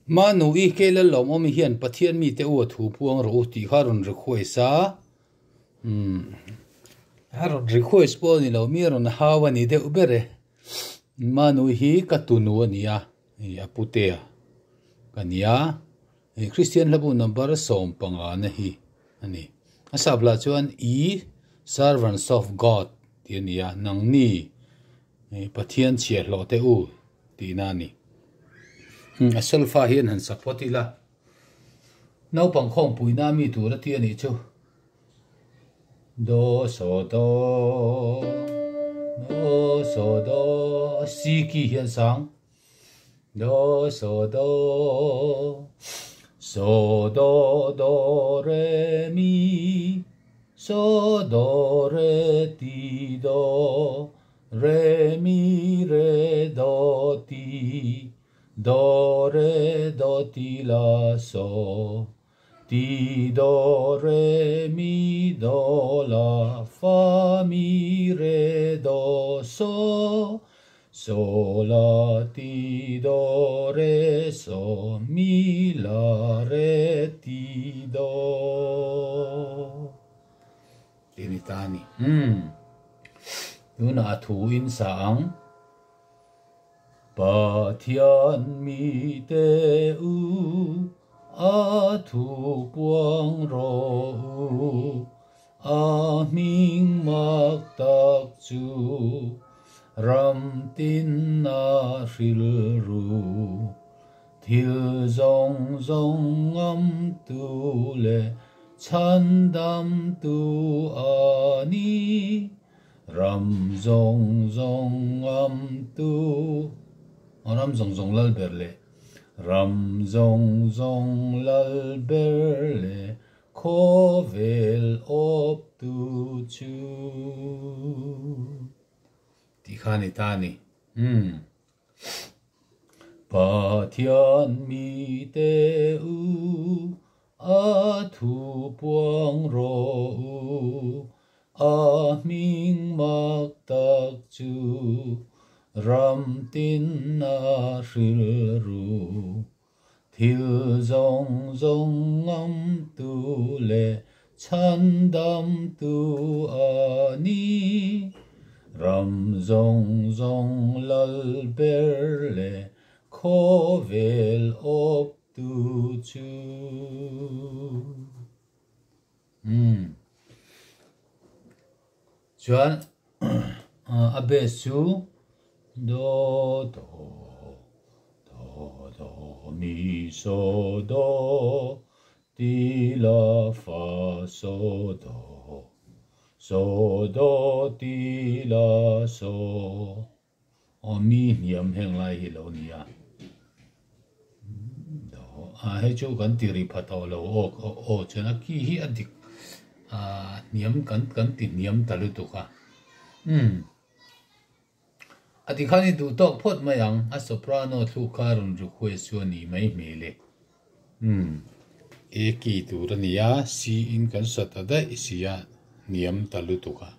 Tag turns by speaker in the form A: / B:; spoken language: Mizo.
A: Manu i kei Lallawmawmi hian Pathian mite u a thu puang rawh u tih kha a rawn request a, umm a rawn request pawh a ni lo, mi a rawn hau a ni deuh ber e. Manu hi ka tunu a ni a, ih a putea ka ni a, ih Kristian hlabu number 15 na hi a ni. A sap lah chuan i servants of God tih a ni a, nangni Pathian chhiahhlawh te u tihna a ni. A solfa hian han sak phawt ila, naupang khawmpuina mi tur a ti a nih chu. Do so do, do so do, si ki hian sang. Do so do, so do do re mi, so do re ti do, re mi re do ti, do re do ti la so, ti do re mi do la fa mi re do so, so la ti do re so mi la re ti do. Tih a ni ta a ni. Umm. Tunah a thu in sa ang. Pathian mite u a thu puang rawh u, a hming mak tak chu ram tin a hril ru. Thil zawng zawng ngam tu leh chhandam tu a ni. Ram zawng zawng ngam tu Ram zawng zawng lal ber leh Ram zawng zawng lal ber leh Khawvel awp tu chu Tih kha a ni ta a ni. Umm. Pathian mite u A thu puang rawh u, a hming mak tak chu ram tin a hril ru. Thil zawng zawng ngam tu leh chhandam tu a ni. Ram zawng zawng lal ber leh khawvel awp Tu chu umm chuan a base chu do do do do mi so do ti la fa so do so do ti la so. Aw mi hniam heng lai hi lo nia. A hei chu kan ti ri pha tawh lo aw aw chuan a ki hi a dik a hniam kan kan ti hniam ta lutuk a umm a ti khan i duh tawk phawt mai ang a soprano thluk kha a rawn request chu a nih mai hmel e umm e ki tur a nia c in kan sa ta daih si a hniam ta lutuk a.